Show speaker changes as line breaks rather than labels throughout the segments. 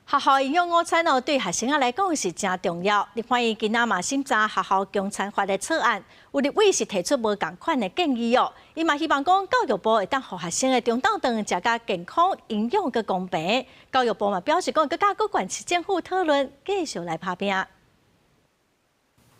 學校營養午餐哦，對學生仔來講是誠重要。立法院今仔嘛審查學校供餐法的草案，有立委是提出無仝款的建議哦。伊嘛希望講教育部會當予學生的中晝頓食較健康、營養閣公平。教育部嘛表示講，閣佮各縣市政府討論，繼續來拍拚。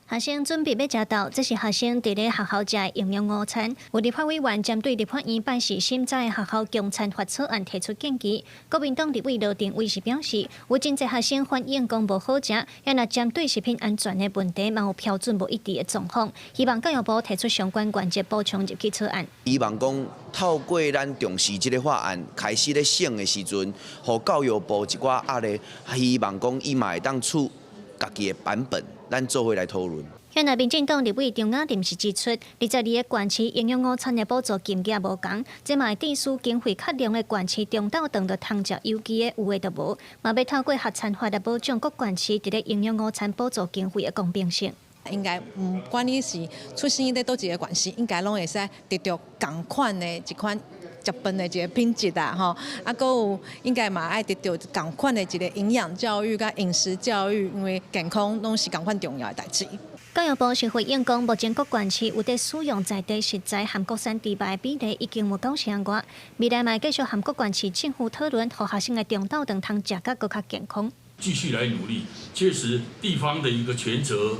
學生準備欲食晝，這是學生佇咧學校食的營養午餐。有立法委員針對立法院拜四審查的學校供餐法草案提出建議。國民黨立委羅廷偉是表示，有真濟學生反映講無好食，也若針對食品安全的問題，嘛有標準無一致的狀況，希望教育部提出相關原則補充入去草案。
希望講透過咱重視這个法案開始咧審的時陣，予教育部一寡壓力，希望講伊嘛會當出家己的版本。咱做伙來討論。
現在民進黨立委張雅琳是指出，22個縣市營養午餐的補助金額無仝，這嘛會致使經費較量的縣市中晝頓就通食有機的，有的就無，嘛欲透過學餐法來保障各縣市佇咧營養午餐補助經費的公平性。
應該毋管你是出生佇佗一个縣市，應該攏會使得著仝款的一款食飯的一个品質啊，吼，啊，閣有應該嘛愛得著仝款的一个營養教育佮飲食教育，因為健康攏是仝款重要的代誌。
教育部是回應講，目前各縣市有佇使用在地食材含國產豬肉的比例已經有九成外，未來嘛會繼續和各縣市政府討論，予學生的中晝頓通食甲閣較健康。
繼續來努力，確實地方的一個權責、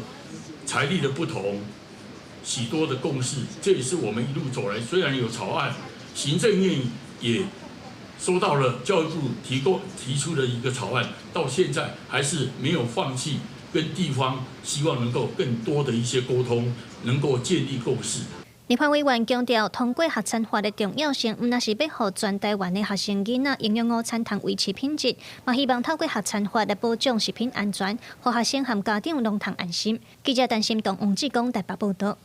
財力的不同，許多的共識，這也是我們一路走來，雖然有草案，行政院也收到了教育部提供提出的一個草案，到現在還是沒有放棄跟地方，希望能夠更多的一些溝通，能夠建立共識。
立法委員強調，通過學餐法的重要性，毋但是欲予全台灣的學生囡仔營養午餐通維持品質，嘛希望透過學餐法來保障食品安全，予學生和家長攏通安心。記者陳心東、王志剛台北報導。